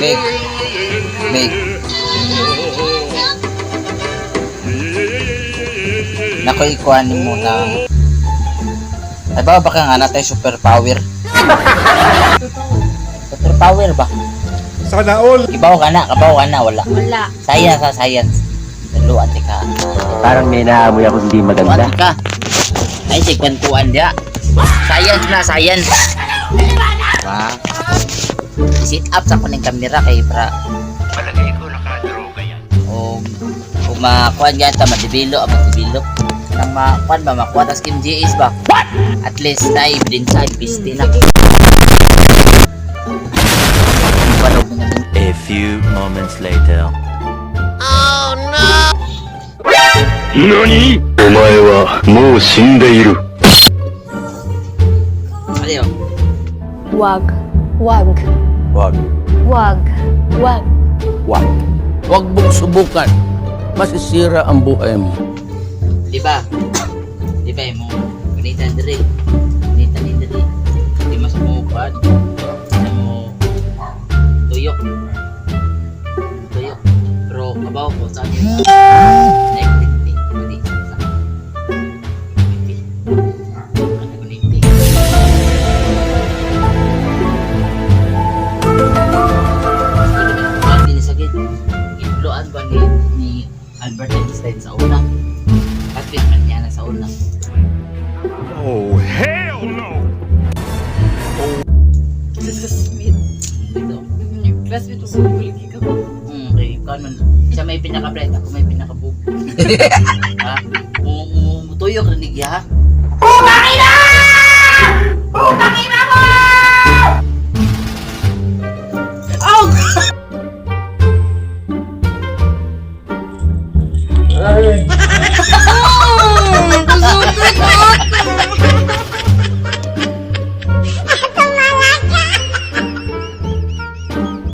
Big. Big. Nako, ikuha ni mo na. Ay ba baka nga natay superpower? Superpower ba? Sana all. Ibaw ka na, kabaw ka na, wala. Wala. Science sa science. Daluan ti ka. Parang may naamoy ako hindi maganda. Daluan ti ka. Ay, si kwentuhan dia. Science na, science. Ba? Sit up sa kuning kamera kay pra. Palagay ko nakadroga yan. O kung makuan yan ta ma-develop, ah, ma-develop. Nang makuan ba, makuha tas Kim GS ba? What? At least na ebidensya, piste na. Parang A few moments later. 何お前はもう死んでいる。 Ano yun? Wag. Wag. Wag. Wag. Wag. Wag. Huwag mong subukan. Masisira ang buhay mo. Di ba? Di ba mo gunitan diri. Gunitan ni diri. Di mas mo kuan. Di mo tuyok. Tuyok. Pero kabaw ko sa niya. Naiktinti. Pwede sa. Pwede. Ano guniti? Sakit. Gibloan ba ni Albert Einstein sa una? Kapit man niya na sa una. Oh, hell no! Classmate. Dito. Classmate ko lagi ka ko. Kay kuan man. Siya may pinaka-bright, ako may pinaka-bug. Ha? Mutuyok rinig ya.